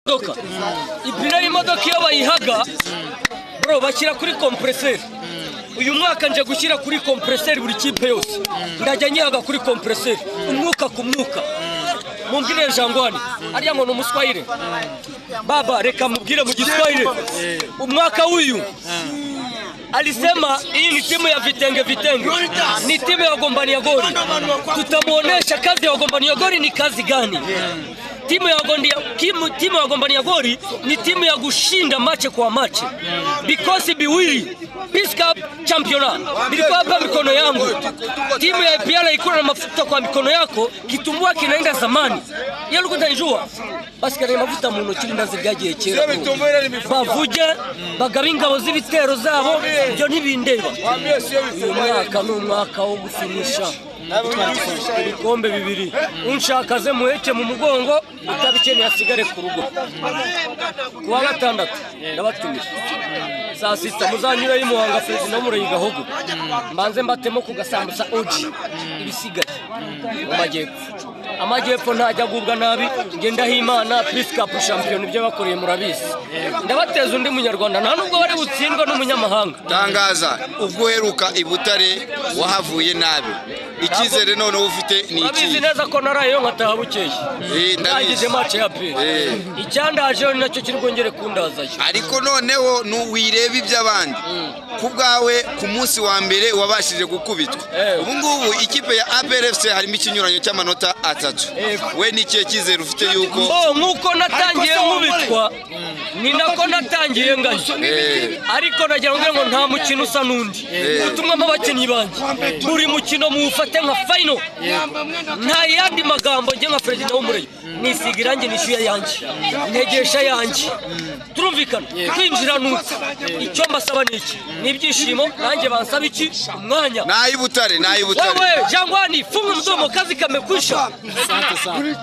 Imodoka, ipine y'imodoka iyo bayihaga, bro, bashyira kuri compresseur. Uyu mwaka nje gushyira kuri compresseur buri kipe yose, ndajya nyihaga kuri compresseur, umwuka ku mwuka. Mumbwire Jangwani, ariya ngo ni umuswahili. Baba, reka mubwire mu Giswahili. Umwaka w'uyu alisema hii ni timu ya vitenge vitenge, ni timu ya wagombania goli. Tutamuonesha kazi ya wagombania goli ni kazi gani. Timu ya wagombania goli ni timu ya kushinda mache kwa mache. Vikosi biwili, Peace Cup, Championnat, vilikuwa hapa mikono yangu. Timu ya APR ikuwa na mafuta kwa mikono yako, kitumbua kinaenda zamani. Iyo ulikuwa utanijua basi kare mavuta mu ntoki ndazi ryagiye kera. Bavuge bagabe ingabo z'ibitero zabo, ibyo ntibindeba. Uyu mwaka ni umwaka wo gufinisha ibikombe bibiri. Unshaka ze muheke mu mugongo, utabikeneye asigare ku rugo. Kuwa gatandatu ndabatumiye saa 6, muzanyure y'Imuhanga, perezida w'umurenge Gahogo, mbanze mbatemo ku gasambusa oji. Ibisigaye mu majyepfo, amajyepfo ntajya agubwa nabi. Ngendahimana, Peace Cup, shampiyona, ibyo bakoreye murabizi. Ndabateza undi Munyarwanda, nta nubwo bari butsindwe n'umunyamahanga. Tangaza, ubwo uheruka i Butare wahavuye nabi, icyizere noneho ufite ni Urabizi iki? neza ko narayeyo nkataha bukeye. Ndabizi. Ndangije match ya APR. Icyandajeho ni nacyo kiri bwongere kundazayo. Ariko noneho wireba iby'abandi, ku bwawe, ku munsi wa mbere wabashije gukubitwa. Ubu ngubu ikipe ya APR FC harimo ikinyuranyo cy'amanota 3. We ni ikihe cyizere ufite yuko Bo, nk'uko natangiye nkubitwa ni nako natangiye nganya. Ariko nagira ngo nta mukino usa n'undi. Ubutumwa abakinnyi banjye, buri mukino muwufate nka final, nta yandi magambo. Njye nka perezida w'umurenge nisiga irangi, nishyuye yanjye, ntegesha yanjye, turumvikana. Kwinjira nuko icyo mbasaba ni iki? Ni ibyishimo. Nanjye bansaba iki? Umwanya. N'ay'i Butare, n'ay'i Butare. Wewe Jangwani, funga mdomo, kazi kamekwisha. Asante sana.